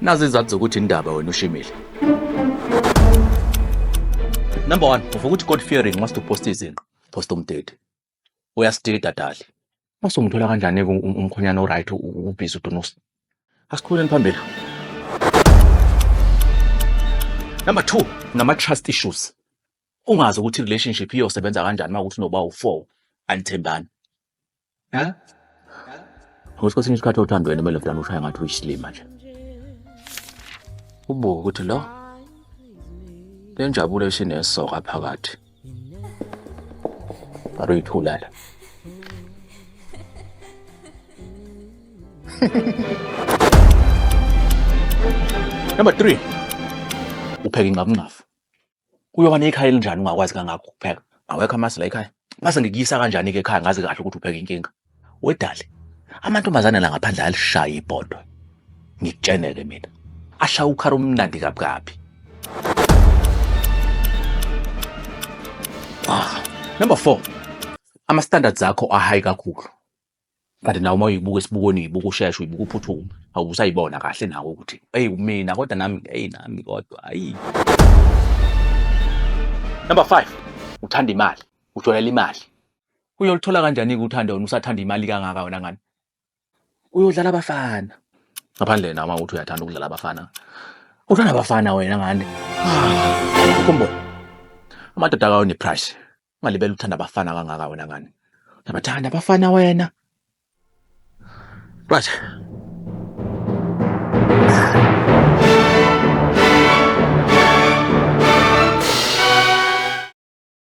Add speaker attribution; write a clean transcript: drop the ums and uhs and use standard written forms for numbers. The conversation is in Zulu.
Speaker 1: Nazi izizathu zokuthi indaba wena ushimile. Number 1, uvuka uthi God fearing must upost izinqa. Post umdedi. Uyasidida dali. Mase ungithola kanjani-ke umkhonyana o-right ubhizi udunusa? Asikhuleni phambili. Number 2, nama-trust issues. Ungazi ukuthi i-relationship iyosebenza kanjani uma ukuthi noba u-4 anithembani.
Speaker 2: Ha?
Speaker 1: Ukuthi kwesinye isikhathi othandweni kumele mntana ushaye ngathi uyisilima nje. Ubuke ukuthi lo le njabulo isinesoka phakathi. Baro uyithulala. Number 3. Upheka ingqabungqavu. Uyoba nekhaya elinjani ungakwazi kangakho ukupheka? Awekho amasi la ekhaya. Mase ngikuyisa kanjani-ke ekhaya ngazi kahle ukuthi upheka inkinga. Wedali, amantombazane la ngaphandle alishaya ibhodwe. Ngikutsheneke mina. Ashaya ukhara umnandi kabi kabi. Ah, number 4. Ama standards akho a high kakhulu. Kanti nawe uma uyibuka esibukweni uyibuka usheshe uyibuka uphuthuma awusayibona kahle nawe ukuthi eyi mina kodwa nami eyi nami kodwa ayi. Number 5. Uthanda imali, ujolela imali. Uyolithola kanjani-ke uthando wena usathanda imali kangaka wena ngani? Uyodlala abafana. Ngaphandle nama uthi uyathanda ukudlala abafana. Uthanda abafana wena ngani? Ah, ukhumbule. Amadoda akawo ne-price. Ungalibeli uthanda abafana kangaka wena ngani? Uyabathanda abafana wena. Right.